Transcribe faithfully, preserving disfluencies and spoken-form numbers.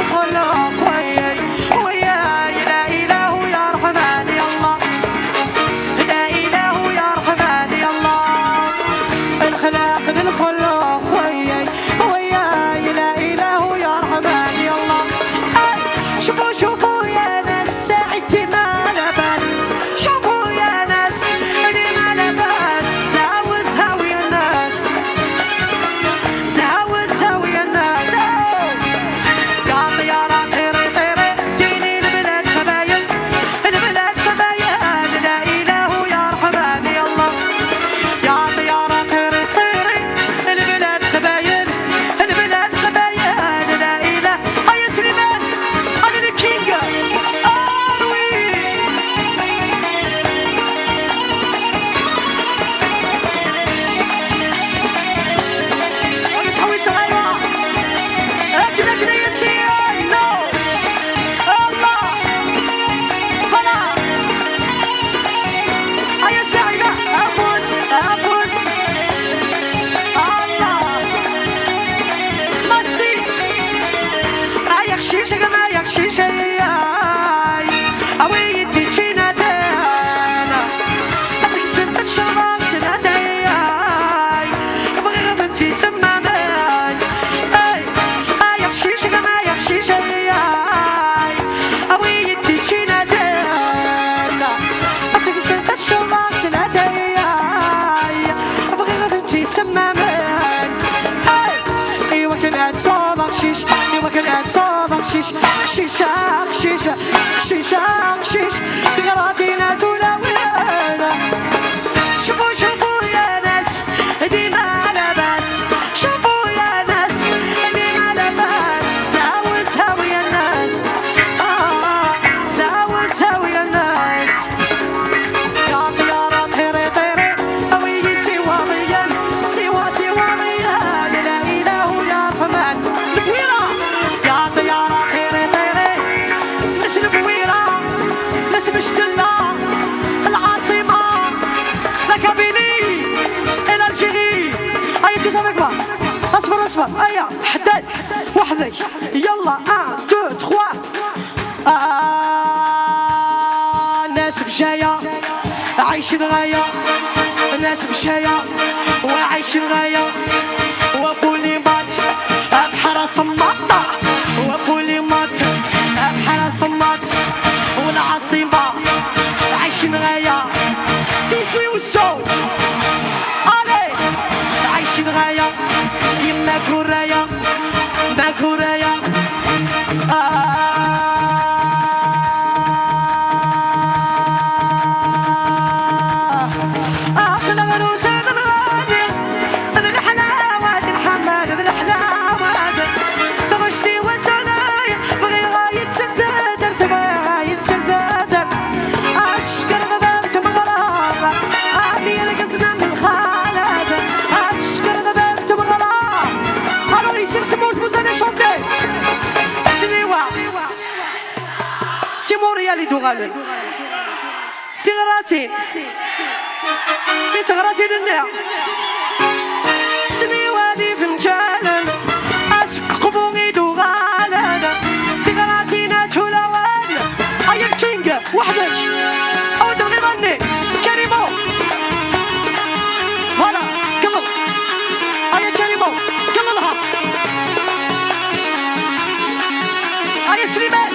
الخلق وياي، وياي، لا إله يا رحمن يا الله، لا إله يا رحمن يا الله. الخلاق للخلق وياي، وياي، لا إله يا رحمن يا الله. أي، شوفوا، شوفوا يا ناس، سعيد ما لباس. شوفوا يا ناس، اللي ما لباس. زاوز هاوي الناس، زاوز هاوي الناس. يا طيارة طيري طيري، ديني البلاد خبايل، البلاد خبايل، لا إله يا رحمن يا الله. يا طيارة طيري طيري، البلاد خبايل، البلاد خبايل، لا إله. هيا سليمان، هذا الكينج. آه، وي. وي، تحويسة غيرها. هكذا، هكذا يا سي. نو. الله. فلا. هيا سعيدة. أفوز. أفوز. الله. ميرسي. هيا خشيشة، كما هيا خشيشة. أوي يدي تشينا دانا. أسك سنت الشراب سنة داي. بغي غير بنتي سمامي. أي، أي خشيشة، كما يا خشيشة. أوي يدي تشينا دانا. أسك سنت الشراب سنة داي. بغي غير بنتي سمامي. أي، إيوا كان هاد صودا خشيش، إيوا كان هاد صودا خشيش، خشيشة، خشيشة، خشيشة، خشيش، غراضينا دولاوينا. شوفوا، شوفوا يا ناس، ديما لاباس. شوفوا يا ناس، ديما لاباس. زاوز هاوي الناس. آه، زاوز هاوي الناس. يا طيارة طيري طيري، أوي سواريا، سوا سواريا، لا إله يا رحمن. الكبيرة، يا طيارة طيري طيري، ناس الكبيرة، ناس مشتلة، العاصمة، la Kabylie، l'Algérie. هيا تيزا نكبة، اصفر اصفر، هيا حداد وحدك، يلا، un deux trois. آه، ناس بشاية عايشين غاية، ناس بشاية وعايشين غاية. وبولي مات بحال صماطة، وبولي مات بحال صماط. والعاصمة عايشين غاية، تيزي وزو. ألي، عايشين غاية، يما كورايا، ما كورايا. آه. آه، خلق روسي من غادي. ذ الحلاوات محمد، ذ الحلاوات. تغشتي وتناي، بغي غاية سدادر، تبغي غاية سدادر. أشكر غباب تمغراب، أبي رقصنا من خالد. أشكر غباب تمغراب. Alors ici, c'est mon vous allez chanter. سنيوة. C'est Montréal i d-uɣalen. Tiɣratin. I teɣratin-nni. Sniwa d ifenǧalen. Asqeqbu i d-uɣalen. Tiɣratin a tulawen. Ay الكينج وحدك. عاود الغيضة-ني. كريمو. Voilà. كمل. أيا كريمو. كملها. أيا سليمان.